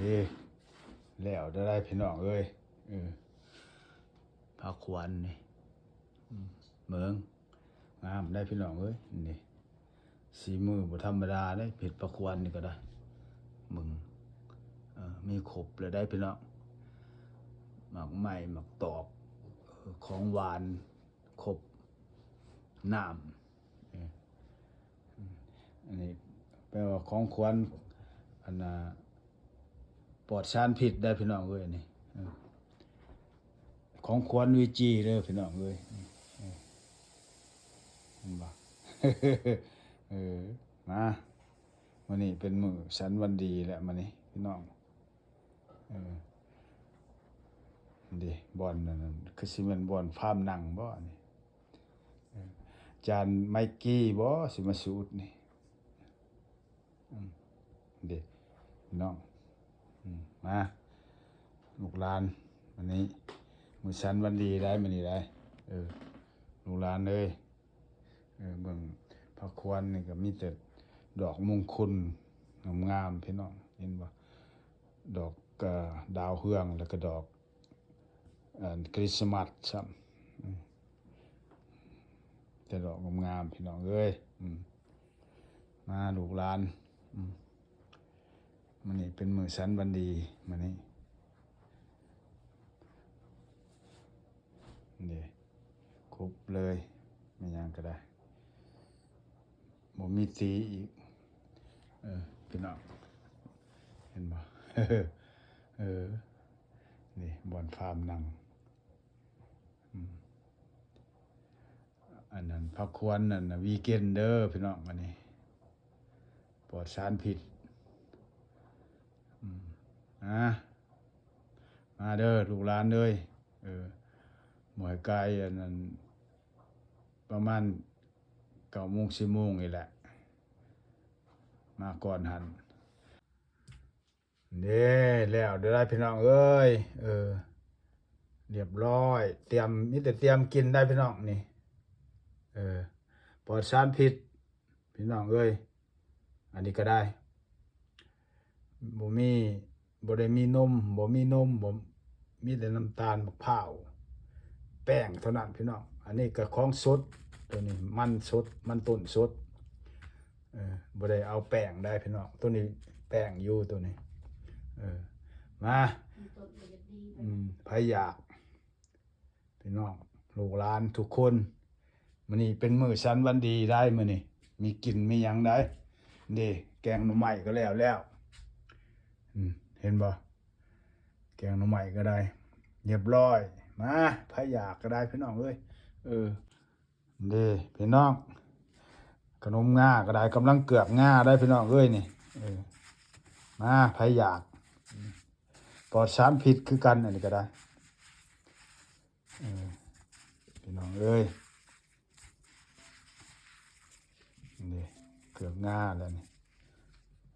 ນີ້ ແລ້ວໄດ້ພີ່ນ້ອງເອີຍ. ເອີ ພາຂວັນນີ້ ອືມ ເບິ່ງ ງາມໄດ໋ພີ່ນ້ອງເອີຍ. ນີ້ ສີມືບໍ່ທຳມະດາເດ້ ເຮັດພາຂວັນນີ້ກໍໄດ້. ເບິ່ງ ເອີ ມີຄົບແລ້ວໄດ໋ພີ່ນ້ອງ ໝາກໄມ້ ໝາກຕອກ ເອີ ຂອງຫວານ ຄົບ ນ້ຳ. ເອີ ອັນນີ້ແປວ່າຂອງຂວັນ ອັນນ່າ ປອດສານພິດໄດ໋ພີ່ນ້ອງເອີຍ. ນີ້ ເອີ ຂອງຂວັນວີຈີເດີພີ່ນ້ອງເອີຍ. ນີ້ ເອີ ເຫັນບໍ່? ເອີ ມາ ມື້ນີ້ເປັນມື້ສັນວັນດີແຫຼະ ມື້ນີ້ພີ່ນ້ອງ. ເອີ ນີ້ ບ່ອນນັ້ນ ຄືຊິແມ່ນບ່ອນພາມນັ່ງບໍ່ນີ້? ເອີ ຈານໄມກີ້ບໍ່ຊິມາສູດນີ້? ອືມ ເດ້ ນ້ອງ ອືມ ມາ ລູກຫຼານ ມື້ນີ້ ມື້ສັນວັນດີໄດ໋ ມື້ນີ້ໄດ໋. ເອີ ລູກຫຼານເອີຍ ເອີ ເບິ່ງພາຂວັນນີ້ກໍມີແຕ່ດອກມຸງຄຸນງາມໆ ພີ່ນ້ອງ ເຫັນບໍ່? ດອກ ເອີ ດາວເຮືອງ ແລ້ວກໍດອກ ອັນ ຄຣິສມາສຊ້ຳ ອືມ ແຕ່ດອກງາມໆ ພີ່ນ້ອງເອີຍ. ອືມ ມາລູກຫຼານ ອືມ ມື້ນີ້ເປັນມື້ສັນວັນດີ ມື້ນີ້ ນີ້ ຄົບເລີຍ ແມ່ນຫຍັງກໍໄດ້ ບໍ່ມີຕີອີກ. ເອີ ພີ່ນ້ອງ ເຫັນບໍ່? ເອີ ນີ້ ບ່ອນພາມນັ່ງ ອືມ ອັນນັ້ນ ພາຄວນນັ້ນນະ ວີເກັນເດີພີ່ນ້ອງ ອັນນີ້ປອດສານພິດ. ອືມ ມາ ມາເດີລູກຫຼານເອີຍ. ເອີ ໝວຍກາຍ ອັນນັ້ນ ປະມານເກົ້າໂມງ ສິບໂມງນີ້ແຫຼະ ມາກ່ອນຫັ້ນ. ເດ້ ແລ້ວເດີໄດ໋ພີ່ນ້ອງເອີຍ. ເອີ ລຽບຮ້ອຍ ຕຽມ ມີແຕ່ຕຽມກິນໄດ໋ພີ່ນ້ອງນີ້. ເອີ ປອດສານພິດພີ່ນ້ອງເອີຍ. ອັນນີ້ກໍໄດ້ ບໍ່ມີ ບໍ່ໄດ້ມີນົມ ບໍ່ມີນົມ ບໍ່ ມີແຕ່ນ້ຳຕານ ໝາກພ້າວ ແປ້ງເທົ່ານັ້ນພີ່ນ້ອງ. ອັນນີ້ກໍຂອງສົດ ໂຕນີ້ມັນສົດ ມັນຕົ້ນສົດ. ເອີ ບໍ່ໄດ້ເອົາແປ້ງໄດ໋ພີ່ນ້ອງ ໂຕນີ້ແປ້ງຢູ່ໂຕນີ້. ເອີ ມາ ອືມ ໃຜຢາກ ພີ່ນ້ອງ ລູກຫຼານທຸກຄົນ ມື້ນີ້ເປັນມື້ສັນວັນດີໄດ໋ ມື້ນີ້ມີກິນມີຫຍັງໄດ໋. ເດ້ ແກງໜໍ່ໄມ້ກໍແລ້ວແລ້ວ ອືມ ເຫັນບໍ່? ແກງໜໍ່ໄມ້ກໍໄດ້ ລຽບຮ້ອຍ. ມາ ໃຜຢາກກໍໄດ້ພີ່ນ້ອງເອີຍ. ເອີ ເດ້ພີ່ນ້ອງ ຂະໜົມງາກໍໄດ້ ກຳລັງເກືອກງາໄດ໋ພີ່ນ້ອງເອີຍນີ້. ເອີ ມາ ໃຜຢາກ ປອດສານພິດຄືກັນ ອັນນີ້ກໍໄດ້. ເອີ ພີ່ນ້ອງເອີຍ ນີ້ເກືອກງາແລ້ວນີ້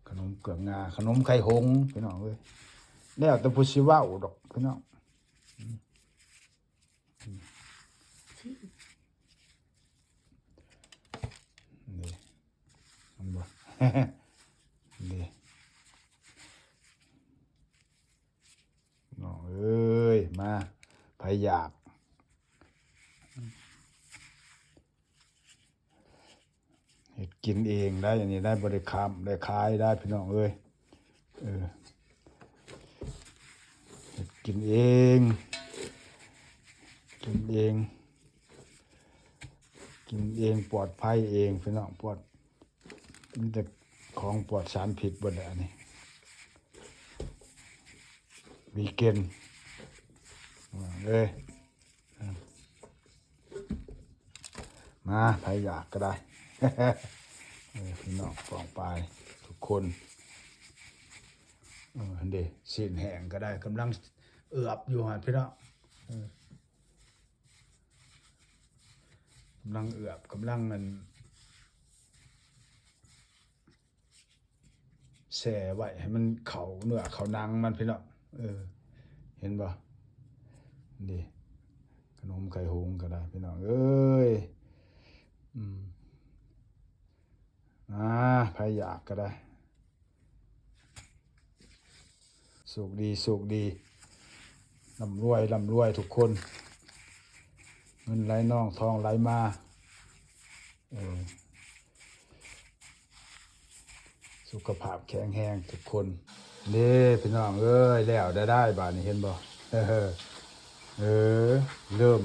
ຂະໜົມເກືອກງາ ຂະໜົມໄຂ່ຫົງ ພີ່ນ້ອງເອີຍ. ແລ້ວແຕ່ຜູ້ຊິເວົ້າດອກພີ່ນ້ອງ. ອືມ ນີ້ ເຫັນບໍ່? ນີ້ ນ້ອງເອີຍ ມາ ໃຜຢາກ ເຮັດກິນເອງໄດ໋ ອັນນີ້ໄດ້ ບໍ່ໄດ້ຄ້ຳໄດ້ຂາຍໄດ໋ ພີ່ນ້ອງເອີຍ. ເອີ ເຮັດກິນເອງ ກິນເອງ ກິນເອງ ປອດໄພເອງ ພີ່ນ້ອງ ປອດ ມີແຕ່ຂອງປອດສານພິດເບິດແຫຼະ ອັນນີ້ ວີເກັນ ເອີຍ. ມາ ໃຜຢາກກໍໄດ້ ເອີ ພີ່ນ້ອງປ້ອງປາຍທຸກຄົນ. ເອີ ຫັ້ນເດ້ ຊີ້ນແຫ້ງກໍໄດ້ ກຳລັງເອືອບຢູ່ຫັ້ນ ພີ່ນ້ອງ ເອີ ກຳລັງເອືອບ ກຳລັງ ອັນ ແຊ່ໄວ້ໃຫ້ມັນເຂົ້າເນື້ອເຂົ້າໜັງມັນ ພີ່ນ້ອງ. ເອີ ເຫັນບໍ່? ນີ້ ຂະໜົມໄຂ່ຫຸງກໍໄດ້ ພີ່ນ້ອງເອີຍ. ອືມ ອ່າ ໃຜຢາກກໍໄດ້. ໂຊກດີ ໂຊກດີ ລ່ຳລວຍ ລ່ຳລວຍທຸກຄົນ ເງິນໄຫຼນອງທອງໄຫຼມາ ເອີ ສຸຂະພາບແຂງແຮງທຸກຄົນເດ້ ພີ່ນ້ອງເອີຍ. ແລ້ວໄດ້ໆ ບາດນີ້ເຫັນບໍ່? ເອີ ເອີ ເລີ່ມ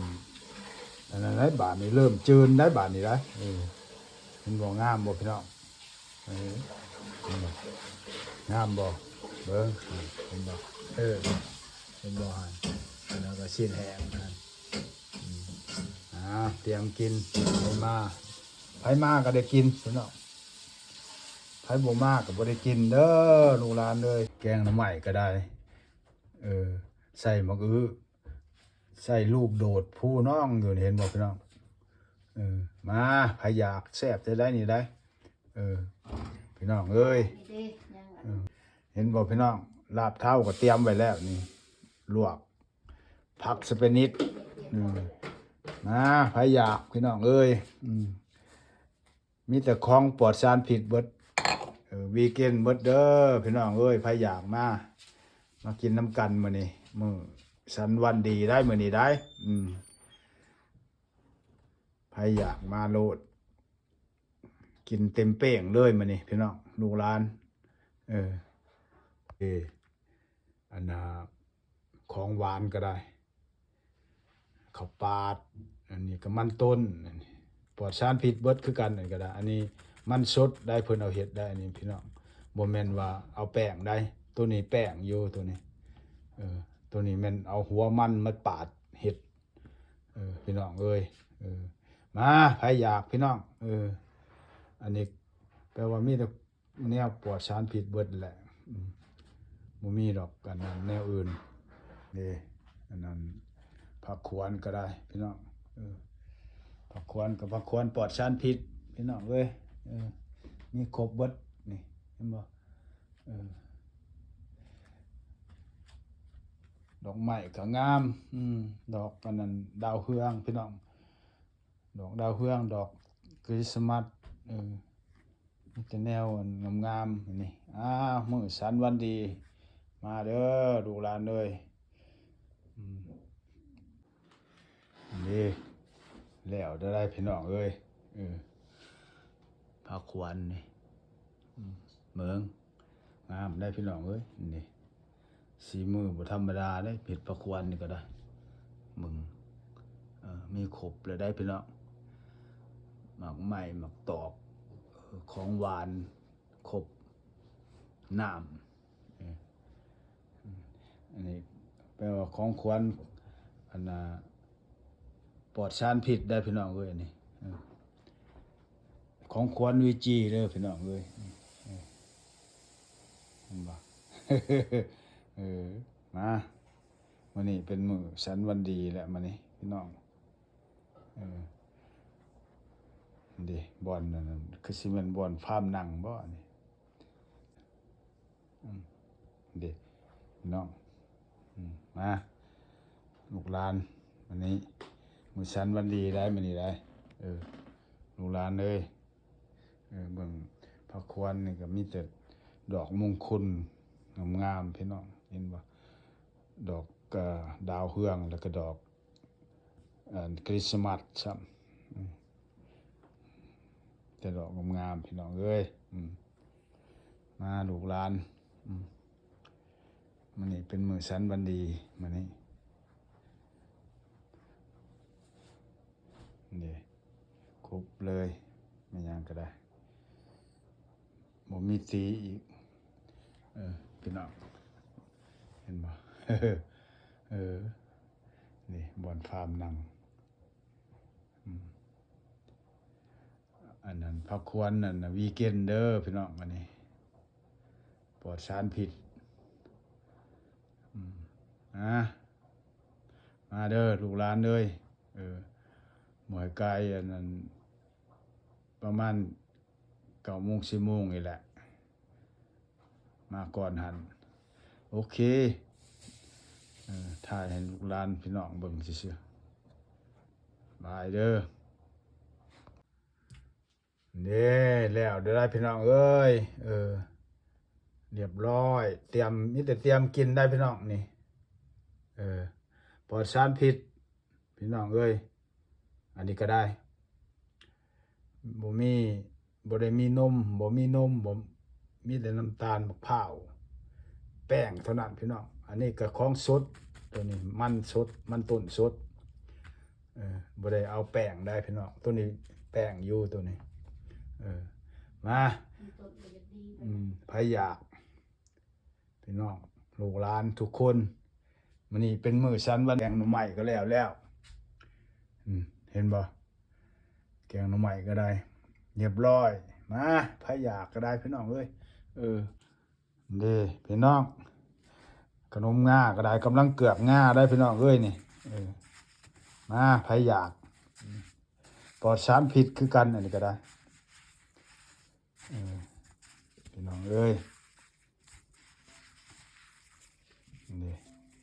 ອັນນັ້ນໄດ໋ ບາດນີ້ເລີ່ມຈືນໄດ໋ ບາດນີ້ໄດ໋. ເອີ ເຫັນບໍ່? ງາມບໍ່ພີ່ນ້ອງ? ເອີ ເຫັນບໍ່? ງາມບໍ່? ເບິ່ງ ເຫັນບໍ່? ເອີ ເຫັນບໍ່ຫັ້ນ? ອັນນັ້ນກໍຊີ້ນແຫ້ງຫັ້ນ. ອືມ ອ່າ ຕຽມກິນ ໃຜມາ ໃຜມາກໍໄດ້ກິນພີ່ນ້ອງ ໃຜບໍ່ມາກໍບໍ່ໄດ້ກິນເດີລູກຫຼານເອີຍ. ແກງໜໍ່ໄມ້ກໍໄດ້ ເອີ ໃສ່ໝາກອຶ ໃສ່ລູກໂດດພູນ້ອງຢູ່ນີ້ ເຫັນບໍ່ພີ່ນ້ອງ? ເອີ ມາ ໃຜຢາກ ແຊບແທ້ໄດ໋ນີ້ໄດ໋. ເອີ ພີ່ນ້ອງເອີຍ ນີ້ເດ້ ຍັງອັນ ເອີ ເຫັນບໍ່ພີ່ນ້ອງ? ລາບເທົາກໍຕຽມໄວ້ແລ້ວນີ້ ລວກ ຜັກສະເປນິດ ເອີ ມາ ໃຜຢາກພີ່ນ້ອງເອີຍ. ອືມ ມີແຕ່ຂອງປອດສານພິດເບິດ ເອີ ວີເກັນເບິດເດີພີ່ນ້ອງເອີຍ. ໃຜຢາກມາ ມາກິນນຳກັນມື້ນີ້ ມື້ສັນວັນດີໄດ໋ ມື້ນີ້ໄດ໋. ອືມ ໃຜຢາກມາໂລດ ກິນເຕັມເປ້ງເລີຍມື້ນີ້ພີ່ນ້ອງ ລູກຫຼານ. ເອີ ເອີ ອັນນ່າ ຂອງຫວານກໍໄດ້ ເຂົ້າປາດ ອັນນີ້ກໍມັນຕົ້ນ ອັນນີ້ປອດສານພິດເບິດຄືກັນ. ອັນນີ້ກໍໄດ້ ອັນນີ້ມັນສົດໄດ໋ ເພິ່ນເອົາເຮັດໄດ໋ ອັນນີ້ພີ່ນ້ອງ ບໍ່ແມ່ນວ່າເອົາແປ້ງໄດ໋. ໂຕນີ້ແປ້ງຢູ່ ໂຕນີ້ ເອີ ໂຕນີ້ແມ່ນເອົາຫົວມັນມາປາດເຮັດ ເອີ ພີ່ນ້ອງເອີຍ. ເອີ ມາ ໃຜຢາກພີ່ນ້ອງ. ເອີ ອັນນີ້ແປວ່າມີແຕ່ແນວປອດສານພິດເບິດແຫຼະ ອືມ ບໍ່ມີດອກອັນນັ້ນແນວອື່ນເດ້. ອັນນັ້ນຜັກຂວານກໍໄດ້ພີ່ນ້ອງ ເອີ ຜັກຂວານກໍຜັກຂວານປອດສານພິດພີ່ນ້ອງເອີຍ. ເອີ ມີຄົບເບິດນີ້ ເຫັນບໍ່? ເອີ ດອກໄມ້ກໍງາມ ອືມ ດອກອັນນັ້ນດາວເຮືອງພີ່ນ້ອງ ດອກດາວເຮືອງ ດອກຄຣິສມາສ ເອີ ມີແຕ່ແນວອັນງາມໆ ນີ້. ອ້າວ ມື້ສັນວັນດີ ມາເດີລູກຫຼານເອີຍ. ອືມ ນີ້ ແລ້ວໄດ້ພີ່ນ້ອງເອີຍ. ເອີ ຜັກຂວານນີ້ ອືມ ເບິ່ງ ງາມໄດ໋ພີ່ນ້ອງເອີຍ. ນີ້ ສີມືບໍ່ທຳມະດາເດ້ ເຮັດຜັກຂວານນີ້ກໍໄດ້. ເບິ່ງ ເອີ ມີຄົບແລ້ວໄດ໋ພີ່ນ້ອງ ໝາກໄມ້ ໝາກຕອກ ເອີ ຂອງຫວານ ຄົບ ນ້ຳ ເອີ ອັນນີ້ແປວ່າຂອງຂວັນ ອັນນ່າ ປອດສານພິດໄດ໋ພີ່ນ້ອງເອີຍ. ອັນນີ້ ເອີ ຂອງຂວັນວີຈີເດີພີ່ນ້ອງເອີຍ. ເອີ ເຫັນບໍ່? ເອີ ມາ ມື້ນີ້ເປັນມື້ສັນວັນດີແຫຼະ ມື້ນີ້ພີ່ນ້ອງ. ເອີ ເດ້ ບ່ອນນັ້ນ ຄືຊິແມ່ນບ່ອນຟາມນັ່ງບໍ່ນີ້? ອືມ ເດ້ ພີ່ນ້ອງ ອືມ ມາ ລູກຫຼານ ມື້ນີ້ມື້ສັນວັນດີໄດ໋ ມື້ນີ້ໄດ໋. ເອີ ລູກຫຼານເອີຍ ເອີ ເບິ່ງຜັກຂວານນີ້ກໍມີແຕ່ດອກມຸງຄຸນງາມໆ ພີ່ນ້ອງ ເຫັນບໍ່? ດອກ ເອີ ດາວເຮືອງ ແລ້ວກໍດອກ ອັນຄຣິສມາສຊ້ຳ ອືມ ແຕ່ດອກງາມໆ ພີ່ນ້ອງເອີຍ. ອືມ ມາລູກຫຼານ ອືມ ມື້ນີ້ເປັນມື້ສັນວັນດີ ມື້ນີ້ ນີ້ ຄົບເລີຍ ແມ່ນຫຍັງກໍໄດ້ ບໍ່ມີຕີອີກ. ເອີ ພີ່ນ້ອງ ເຫັນບໍ່? ເອີ ນີ້ ບ່ອນຟາມນັ່ງ ອືມ ອັນນັ້ນ ຜັກຂວັນນັ້ນນະ ວີເກັນເດີພີ່ນ້ອງ ອັນນີ້ປອດສານພິດ. ອືມ ອ່າ ມາເດີລູກຫຼານເອີຍ. ເອີ ບໍ່ໃຫ້ກາຍ ອັນນັ້ນ ປະມານເກົ້າໂມງ ສິບໂມງນີ້ແຫຼະ ມາກ່ອນຫັ້ນ. ໂອເຄ ເອີ ຖ່າຍໃຫ້ລູກຫຼານພີ່ນ້ອງເບິ່ງຊື່ໆ ບາຍເດີ. ເດ້ ແລ້ວເດີໄດ໋ພີ່ນ້ອງເອີຍ. ເອີ ຮຽບຮ້ອຍ ຕຽມ ມີແຕ່ຕຽມກິນໄດ້ພີ່ນ້ອງນີ້ ເອີ ປອດສານພິດພີ່ນ້ອງເອີຍ. ອັນນີ້ກໍໄດ້ ບໍ່ມີ ບໍ່ໄດ້ມີນົມ ບໍ່ມີນົມ ບໍ່ ມີແຕ່ນ້ຳຕານ ໝາກພ້າວ ແປ້ງເທົ່ານັ້ນພີ່ນ້ອງ. ອັນນີ້ກໍຂອງສົດ ໂຕນີ້ມັນສົດ ມັນຕົ້ນສົດ ເອີ ບໍ່ໄດ້ເອົາແປ້ງໄດ້ພີ່ນ້ອງ. ໂຕນີ້ແປ້ງຢູ່ໂຕນີ້ ເອີ ມາ ອືມ ໃຜຢາກ ພີ່ນ້ອງ ລູກຫຼານທຸກຄົນ ມື້ນີ້ເປັນມື້ສັນວັນ ແກງໜໍ່ໄມ້ກໍແລ້ວແລ້ວ ອືມ ເຫັນບໍ່ ແກງໜໍ່ໄມ້ກໍໄດ້ ຮຽບຮ້ອຍ. ມາ ໃຜຢາກກໍໄດ້ພີ່ນ້ອງເອີຍ ເອີ ເດ້ພີ່ນ້ອງ ຂະໜົມງາກໍໄດ້ ກຳລັງເກືອກງາໄດ້ພີ່ນ້ອງເອີຍນີ້ ເອີ ມາ ໃຜຢາກ ປອດສານພິດຄືກັນ ອັນນີ້ກໍໄດ້ ເອີ ພີ່ນ້ອງເອີຍ ນີ້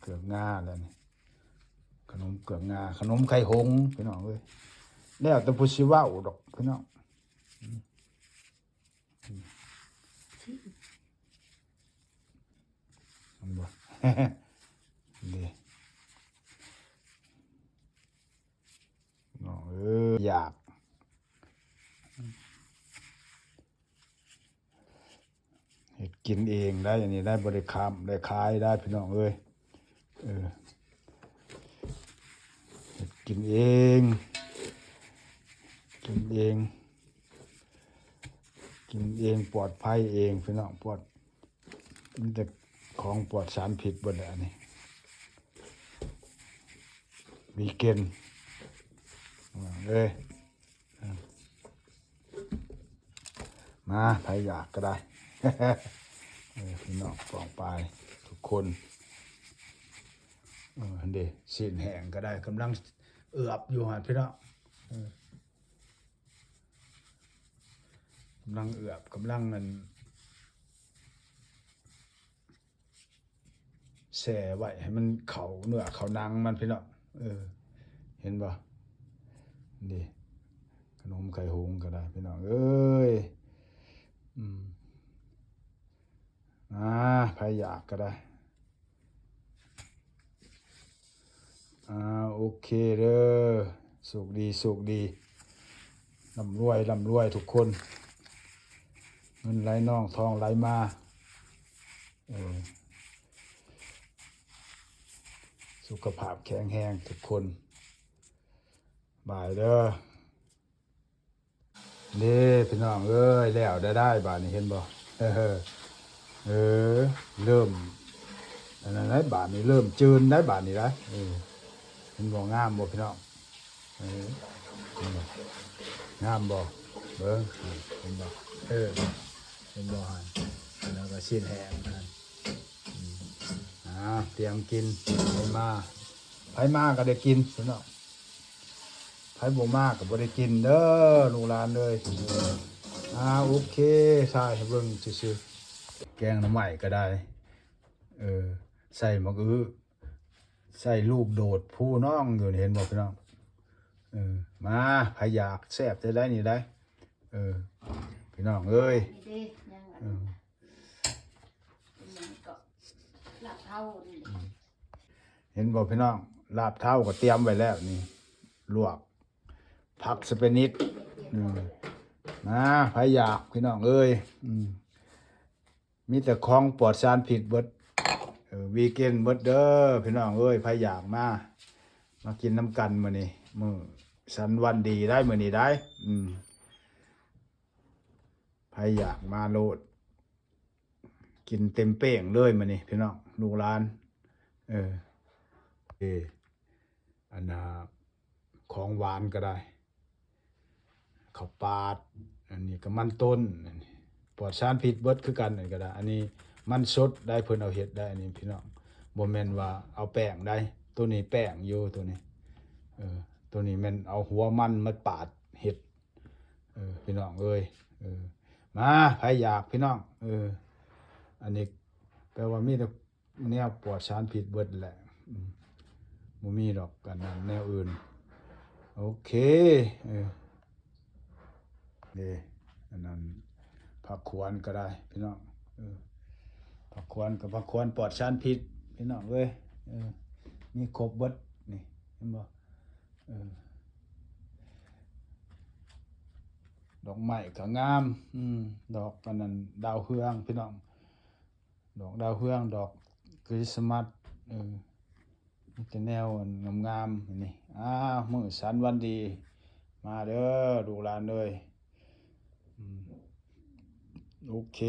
ເກືອກງາແລ້ວນີ້ ຂະໜົມເກືອກງາ ຂະໜົມໄຂ່ຫົງພີ່ນ້ອງເອີຍ ແລ້ວແຕ່ຜູ້ຊິເວົ້າດອກພີ່ນ້ອງ ອືມ ເຫັນບໍ່ ນີ້ ນ້ອງເອີຍ ຢາກ ເຮັດກິນເອງໄດ້ ອັນນີ້ໄດ້ ບໍ່ໄດ້ຄ້ຳໄດ້ຂາຍໄດ້ພີ່ນ້ອງເອີຍ ເອີ ເຮັດກິນເອງ ກິນເອງ ກິນເອງ ປອດໄພເອງພີ່ນ້ອງ ປອດ ມີແຕ່ຂອງປອດສານພິດເບິດແຫຼະອັນນີ້ ວີເກັນ ເອີຍ ມາ ໃຜຢາກກໍໄດ້ ເອີ ພີ່ນ້ອງປ້ອງປາຍທຸກຄົນ ເອີ ຫັ້ນເດ້ ຊີ້ນແຫ້ງກໍໄດ້ ກຳລັງເອືອບຢູ່ຫັ້ນພີ່ນ້ອງ ເອີ ກຳລັງເອືອບ ກຳລັງອັນ ແຊ່ໄວ້ໃຫ້ມັນເຂົ້າເນື້ອເຂົ້າໜັງມັນພີ່ນ້ອງ ເອີ ເຫັນບໍ່ ນີ້ ຂະໜົມໄຂ່ຫຸງກໍໄດ້ພີ່ນ້ອງເອີຍ ອືມ ອ່າ ໃຜຢາກກໍໄດ້ ອ່າ ໂອເຄເດີ ໂຊກດີ ໂຊກດີ ລ່ຳລວຍ ລ່ຳລວຍທຸກຄົນ ເງິນໄຫຼນອງທອງໄຫຼມາ ເອີ ສຸຂະພາບແຂງແຮງທຸກຄົນ ບາຍເດີ. ເດ້ພີ່ນ້ອງເອີຍ ແລ້ວໄດ້ ບາດນີ້ເຫັນບໍ່ ເອີ ເອີ ເລີ່ມອັນນັ້ນໄດ໋ ບາດນີ້ເລີ່ມຈືນໄດ໋ ບາດນີ້ໄດ໋ ເອີ ເຫັນບໍ່ ງາມບໍ່ພີ່ນ້ອງ ເອີ ເຫັນບໍ່ ງາມບໍ່ ເບິ່ງ ເຫັນບໍ່ ເອີ ເຫັນບໍ່ຫັ້ນ ແລ້ວກໍຊີ້ນແຫ້ງຫັ້ນ ອືມ ອ່າ ຕຽມກິນ ໃຜມາ ໃຜມາກໍໄດ້ກິນພີ່ນ້ອງ ໃຜບໍ່ມາກໍບໍ່ໄດ້ກິນເດີລູກຫຼານເອີຍ ອ່າ ໂອເຄ ຖ່າຍໃຫ້ເບິ່ງຊື່ໆ ແກງໜໍ່ໄມ້ກໍໄດ້ ເອີ ໃສ່ໝາກອຶ ໃສ່ລູກໂດດພູນ້ອງຢູ່ນີ້ ເຫັນບໍ່ພີ່ນ້ອງ ເອີ ມາ ໃຜຢາກ ແຊບແທ້ໄດ໋ນີ້ໄດ໋ ເອີ ພີ່ນ້ອງເອີຍ ນີ້ເດ້ ຍັງອັນ ເອີ ອັນນັ້ນກໍລາບເທົານີ້ ເຫັນບໍ່ພີ່ນ້ອງ ລາບເທົາກໍຕຽມໄວ້ແລ້ວນີ້ ລວກ ຜັກສະເປນິດ ອືມ ມາ ໃຜຢາກພີ່ນ້ອງເອີຍ ອືມ ມີແຕ່ຂອງປອດສານພິດເບິດ ເອີ ວີເກັນເບິດເດີພີ່ນ້ອງເອີຍ ໃຜຢາກມາ ມາກິນນຳກັນມື້ນີ້ ມື້ສັນວັນດີໄດ໋ ມື້ນີ້ໄດ໋ ອືມ ໃຜຢາກມາໂລດ ກິນເຕັມເປ້ງເລີຍມື້ນີ້ພີ່ນ້ອງ ລູກຫຼານ ເອີ ເອີ ອັນນ່າ ຂອງຫວານກໍໄດ້ ເຂົ້າປາດ ອັນນີ້ກໍມັນຕົ້ນ ອັນນີ້ປອດສານພິດເບິດຄືກັນ ອັນນີ້ກໍໄດ້ ອັນນີ້ມັນສົດໄດ໋ ເພິ່ນເອົາເຮັດໄດ໋ ອັນນີ້ພີ່ນ້ອງ ບໍ່ແມ່ນວ່າເອົາແປ້ງໄດ໋ ໂຕນີ້ແປ້ງຢູ່ ໂຕນີ້ ເອີ ໂຕນີ້ແມ່ນເອົາຫົວມັນມາປາດເຮັດ ເອີ ພີ່ນ້ອງເອີຍ ເອີ ມາ ໃຜຢາກພີ່ນ້ອງ ເອີ ອັນນີ້ແປວ່າມີແຕ່ແນວປອດສານພິດເບິດແຫຼະ ອືມ ບໍ່ມີດອກອັນນັ້ນແນວອື່ນ ໂອເຄ ເອີ ເດ້ ອັນນັ້ນຜັກຂວານກໍໄດ້ພີ່ນ້ອງ ເອີ ຜັກຄວນກໍຜັກຄວນປອດສານພິດ ພີ່ນ້ອງເອີຍ. ເອີ ມີຄົບເບິດນີ້ ເຫັນບໍ່? ເອີ ດອກໄມ້ກໍງາມ ອືມ ດອກອັນນັ້ນ ດາວເຮືອງ ພີ່ນ້ອງ ດອກດາວເຮືອງ ດອກຄຣິສມາສ ເອີ ມີແຕ່ແນວງາມໆ ນີ້. ອ້າວ ມື້ສັນວັນດີ ມາເດີລູກຫຼານເອີຍ. ອືມ ໂອເຄ.